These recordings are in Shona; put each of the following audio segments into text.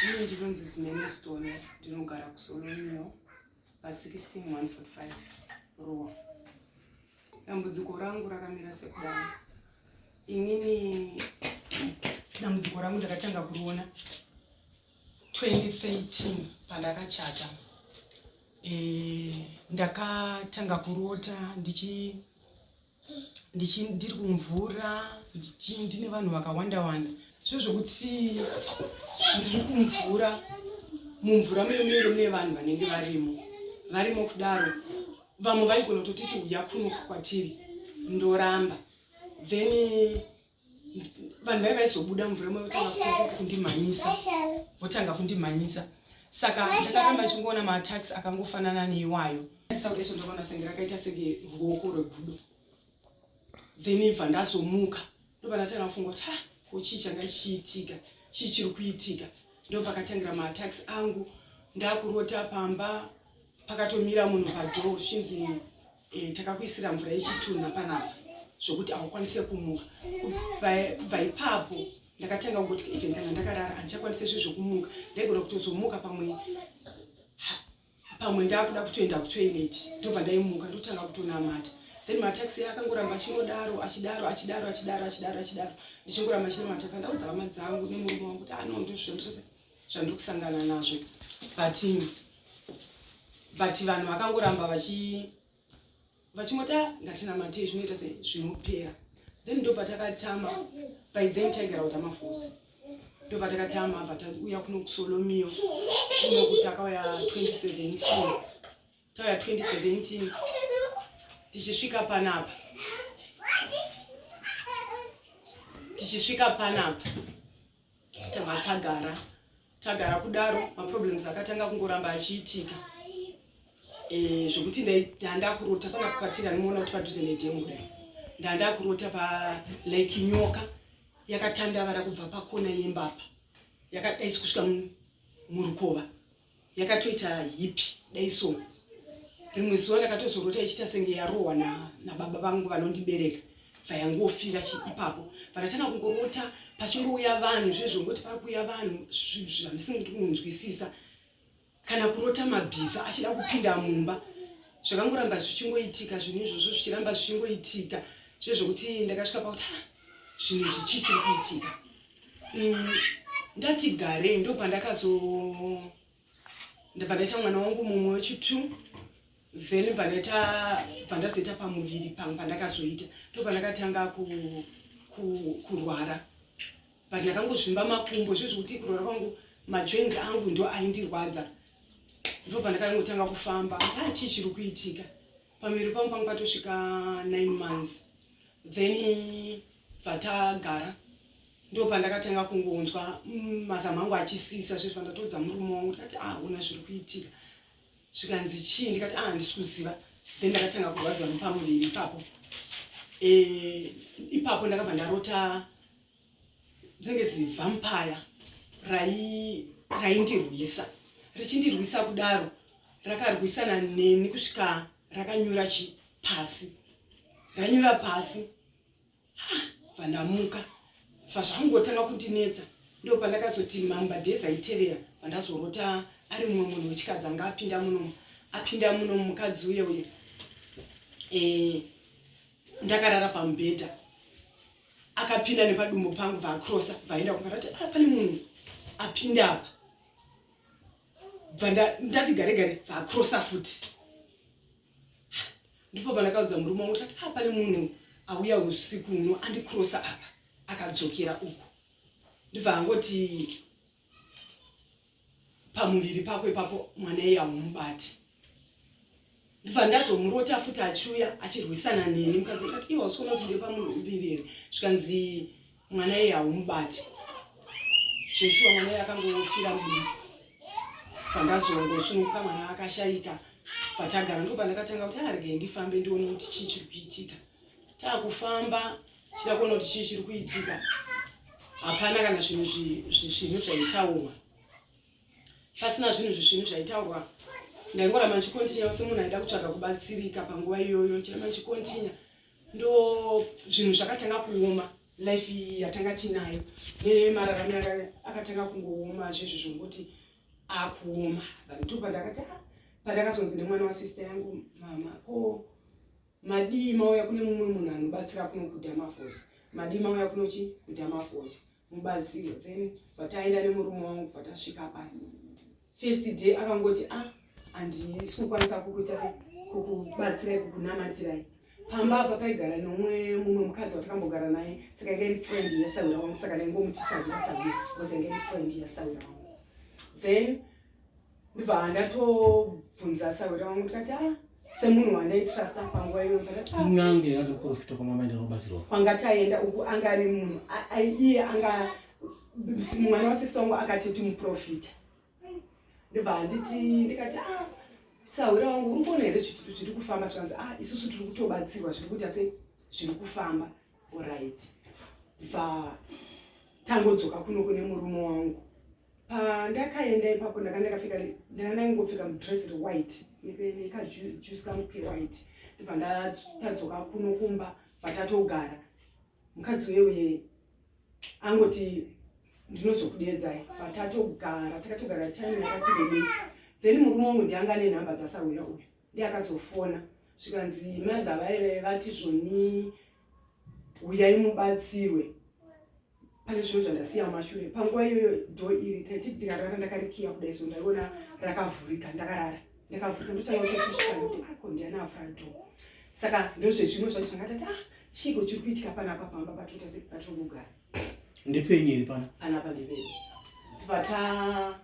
Ini ndinonzi Zimene Stone, ndinogara kuSolomio pa 16145 Ruwa. Dambudziko rangu rakamira sekudai. Inini dambudziko rangu ndakatanga kuriona 2013 pandakachata. E, ndakatanga kurota ndichi ndiri kumvura ndine vanhu vakawanda wanda zvo zvekuti ndiri kumvura mumvura mune munenge mune vanhu vanenge varimo varimo kudaro vamwe vaigona kutotiti uya kuno kwatiri ndoramba then vanhu vaiva vaizobuda mvura votanga kundimhanyisa votanga kundimhanyisa saka ndakaramba ndichingoona maatax akangofanana neiwayo saudeso ndakaona senge rakaita senge ruoko rwegudo then ibva ndazomuka ndopandatanga kufunga kuti ha ko chii changa chichiitika chii chiri kuitika ndopakatangira maatax angu ndakurota pamba pakatomira munhu padhoo zvichinzi e, takakuisira mvura yechitunha panapa zvokuti haukwanise kumuka. Kubva ipapo ndakatanga kungoti even kana ndakarara handichakwanise zve zvokumuka, ndaigona kutozomuka pamwe pamwe ndakuda kutoenda kutoilet ndobva ndaimuka ndotanga kutonamata then mataxi akangoramba achingodaro achidaro achidaro achidaro achidaro achidaro ndichingoramba chinamata pandaudza hama dzangu nemurume wangu kuti ano ah, ndozvandose zvandiri kusangana nazvo but but vanhu vakangoramba vachi vachingoti ah, ngatinamatei zvinoita se zvinopera then ndo patakatama by then taigara kuti amafosi ndo patakatama bva tauya kuno kusolomio kuno kuti takauya 2017 tauya 2017 tichisvika panapa tichisvika panapa tabva tagara tagara kudaro maproblems akatanga kungoramba achiitika e, zvekuti ndandakurota pana patiri anomuona kuti padhuze nedhemu kudai ndandakurota pa like nyoka yakatandavara kubva pakona yemba apa yakadaisi kusvika murukova yakatoita hipi dai so rimwe zuva ndakatozorota ichiita senge yarohwa nababa vangu vanondibereka bva yangofira ipapo pandatanga kungorota pachingouya vanhu zvezvo ngoti pari kuuya vanhu zvandisingati kunzwisisa kana kurota mabhiza achida kupinda mumba zvakangoramba zvichingoitika zvinhu izvozvo zvichiramba zvichingoitika zvezvokuti ndakasvika pakuti ha zvinhu izvi chii chiri kuitika ndati garei ndopandakazo ndabva ndaita mwana wangu mumwe wechitwo then bva ndaita bva ndazoita pamuviri pamwe pandakazoita ndopandakatanga kurwara but ndakangozvimba makumbo zvezvekuti kurwara kwangu majoins angu ndo aindirwadza ndopandakangotanga kufamba kuti a ah, chii chiri kuitika pamuviri pangu pangu patosvika nine months then bva tagara ndopandakatanga kungonzwa mm, mazamu angu achisisa zvezvo ndatoudza murume wangu ndikati ah ona zviri kuitika zvikanzi chii ndikati ah handisi kuziva then ndakatanga kurwadziwa nepamuviri ipapo e, ipapo ndakabva ndarota rinenge zivampire raindirwisa richindirwisa kudaro rakarwisana neni kusvika rakanyura chi pasi ranyura pasi pandamuka fazvangotanga kundinetsa ndo pandakazoti mamba days aitevera pandazorota ari mumwe munhu wechikadzi anga apinda munomu apinda munomu mukadzi uye uye e, ndakarara pamubhedha akapinda nepadumbu pangu vaakrosa vaenda kumba ah, pane munhu apinda apa bva ndati gare gare vaakrosa futi ndipo pandakaudza murume wangu ndikati ah pane munhu auya usiku uno andikrosa apa akadzokera uku ndibva angoti pamuviri pako ipapo mwana iye haumubati ndibva ndazomurota futi achiuya achirwisana neni mukadzi ndikati iwe hausi kuona kuti ndiri pamuviri here zvikanzi mwana iye haumubati zveshuwa mwana iye akangofira mudumbu pandazongosununguka mwana akashaika patagara ndo pandakatanga kuti arege ah, ndifambe ndione kuti chii chiri kuitika taakufamba chida kuona kuti chii chiri kuitika hapana kana zvinhu zvinhu zvaitaurwa pasina zvinhu zvisvinu zvaitaurwa ndaingoramba ndichikontinya semunhu aida kutsvaga kubatsirika panguva iyoyo ndichiramba ndichikontinya ndo zvinhu zvakatanga kuoma. Life yatanga tinayo nemararamiro akatanga kungooma zvezvo zvongoti akuoma. Ndo pandakati ah, pandakazonzi nemwana wasister yangu, mama, ko madii mauya kune mumwe munhu anobatsira kuno kuDamafos? Madii mauya kunochi kuDamafos mubatsiro? Then vataenda nemurume wangu, vatasvika pano first day akangoti, ah, handisi kukwanisa kukuita se kukubatsirai, kukunamatirai. Pamba apa paigara nomwe mumwe mukadzi watakambogara naye, saka inga iri friend yasawira wangu, saka ndaingomuti sawira, sawira, because inga iri friend yasawira wangu. Then ndibva ndatobvunza sawira wangu, ndikati, ah, semunhu wandaitrasta panguva iyoyo, ndakati, ah, In'anga yakati muprofita kwamamaenda nobatsirwa? Kwanga taenda uku anga ari munhu iye anga mwana wasisi wangu akatoti muprofita. Ndibva handiti, ndikati, ah, sahwira wangu, uri kuona here zviri kufamba? Zvikanzi, ah, isusu tiri kutobatsirwa, zviri kuita sei, zviri kufamba. Alright, bva tangodzoka kuno kune murume wangu. Pandakaenda ipapo ndanga ndakapfeka, ndanga ndangopfeka mudress rewhite nekajuice kangu kewhite. Ndibva ndatadzoka kuno kumba, bva mukadzi uye uye angoti, ndinozokudedzai. Patatogara, takatogara time yakati rebei. Then murume wangu ndianga nenhamba dzasahwira uyu, ndiye akazofona, zvikanzi madha vaive vati zvoni uyai mubatsirwe, pane zvinhu zvandasiya mumashure. Panguva iyoyo door iri taiti ndikarara ndakarikiya kudai, so ndaiona rakavhurika. Ndakarara ndakavhurika, ndotanga kutoshushikana kuti ako ndiani avhura door. Saka ndozvezvimwe zvacho zvangatati, ah, chiiko chiri kuitika panapa pamba patota patiri kugara? Ndepenyu here pano? Panapa ndepedu. Tibva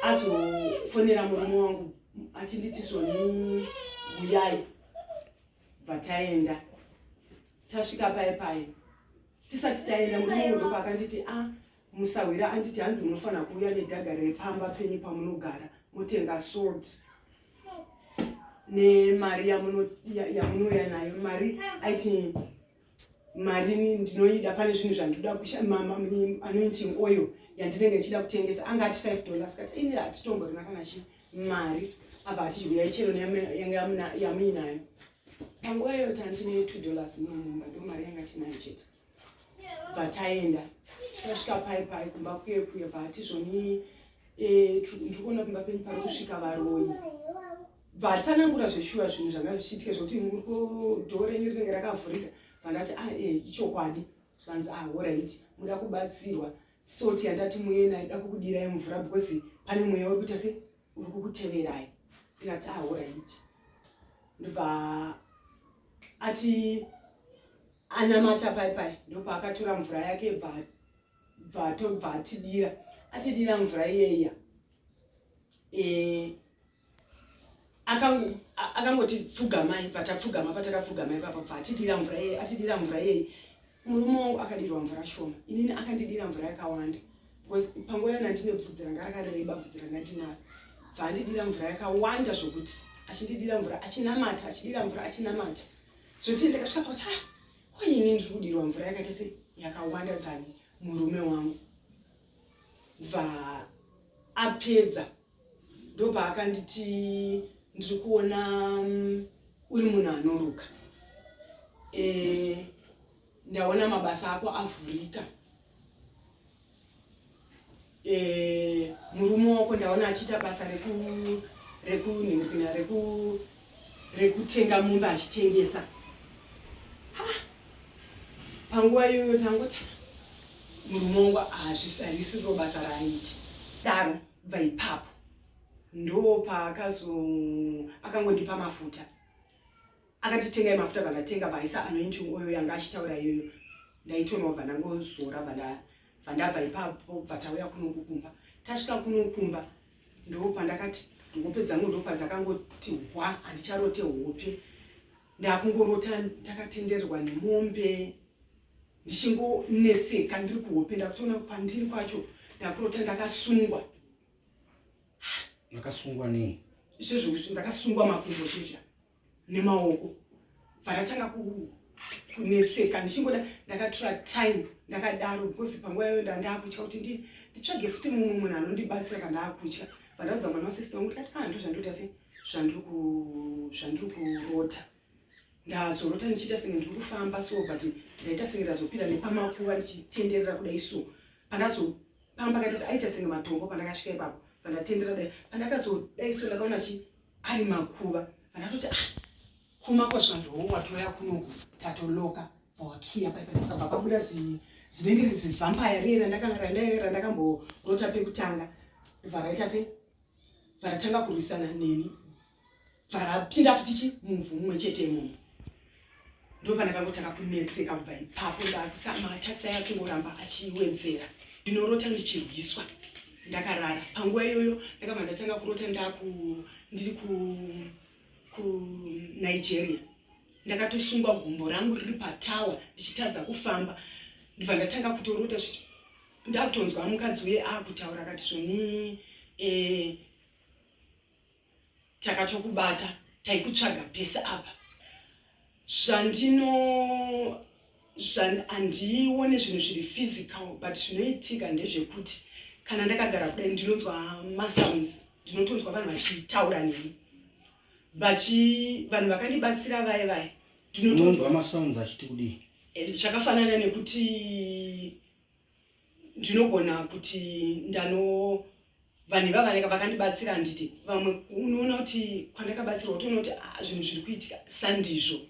azofonera murume wangu achinditi zvoni uyai. Bva taenda, tasvika pai pai. Tisati taenda, murume wangu ndopaakanditi, a, musahwira anditi hanzi munofanira kuuya nedhaga repamba penyu pamunogara, motenga salt nemari yamunouya nayo. Mari aiti mari ndinoida, pane zvinhu zvandinoda, anointing oil yandinenge ndichida kutengesa. Anga ati $5, kati ini hatitomborina kana chi mari. Abva ati uyai chero yanga yamuinayo. Panguva iyoyo tandine $2 muno mumba, ndo mari yanga tinayo chete. Bva taenda, tasvika pai pai kumba kuye kuye, bva ati zvoni, ndiri kuona kumba penyu pari kusvika varoyi. Bva atsanangura zveshuwa zvinhu zvanga zvichiitika, zvokuti door renyu rinenge rakavhurika. Bva ndati, ah, ichokwadi. Zvanzi, ah, alright, muda kubatsirwa, salt yandati muye nayo da kukudirai mvura because pane mweya uri kuita se uri kukuteverai. Ndikati, ah, alright. Ndobva ati anamata pai pai, ndopaakatora mvura yake, bva tobva atidira, atidira mvura iyeya. Akangoti pfugamai, patapfugama, patakapfugama ipapo, bva atidira mvura iyeye. Atidira mvura iyeye, murume wangu akadirwa mvura shoma, inini akandidira mvura yakawanda, because panguva iyona ndine bvudzi ranga rakareba, bvudzi ranga ndinaro. Bva andidira mvura yakawanda zvokuti achindidira mvura achinamata, achidira mvura achinamata, zvokuti ndakasvika pakuti, ah, koini ndiri kudirwa mvura yakaita se yakawanda than murume wangu. Bva apedza, ndopaakanditi, ndiri kuona uri munhu anoruka, ndaona mabasa ako avhurika. Murume wako ndaona achiita basa rekunhingirikina rekutenga mumba achitengesa. Ha, panguva iyoyo tangoti murume wangu hazvisiriro basa raaita daro. Bva ipapo ndo paakazo akangondipa mafuta, akati tengai mafuta. Vandatenga, vaisa anointing oil yanga achitaura iyoyo. Ndaitonwa, bva ndangozora, bva ndabva ipapo, bva tauya kunokukumba. Tasvika kunokumba, ndo pandakati hope dzangu ndo padzakangoti hwa, handicharote hope, ndakungorota ndakatendererwa nemombe, ndichingonetseka ndiri kuhope. Ndakutoona pandiri kwacho ndakurota ndakasungwa. Makasungwa nei? Izvezvo ndakasungwa makumbo zvezva nemaoko. Bva kunetseka ndichingoda, ndakatora time ndakadaro, because panguva iyoyo ndandakutya kuti nditsvage futi mumwe munhu anondibatsira. Kandaakutya, bva ndaudza mwana wasister wangu, ndikati, ah, ndo zvandoita se zvandiri kurota. Ndazorota ndichiita senge ndiri kufamba so, but ndaita senge ndazopinda nepamakuva ndichitenderera kudai so. Pandazopamba kaita aita senge matombo pandakasvika ipapo, pandatendera dai, pandakazodai so, ndakaona chi ari makuva. Pandatoti, ah, kuma kwazvanzi wo watoya kunoku, tatoloka bvawakiya paipa, pabuda zinenge zivampire riye randakamborota pekutanga. Bva raita sei, bva kurwisana neni, bva rapinda futi chi muvhu mumwe chete imomo. Ndo pandakangotanga kunetseka kubva ipapo. Matakisi aya kungoramba achiwedzera. Ndinorota ndichirwiswa ndakarara. Panguva iyoyo ndakabva ndatanga kurota ndiri kuNigeria, ndakatosungwa gumbo rangu riri patawa, ndichitadza kufamba. Ndibva ndatanga kutorota ndakutonzwa mukadzi uye akutaura, akati zvoni takatokubata, taikutsvaga pese apa. Zvandino handione zvinhu zviri physical, but zvinoitika ndezvekuti kana ndakagara kudai, ndinonzwa masounds, ndinotonzwa vanhu vachitaura neni, vachi vanhu vakandibatsira vaya vaya. Ndinotonzwa masounds achiti kudii? Zvakafanana nekuti ndinogona kuti ndano vanhu ivava vakandibatsira, handiti vamwe unoona kuti kwandakabatsirwa, utoona kuti, ah, zvinhu zviri kuitika sandizvo.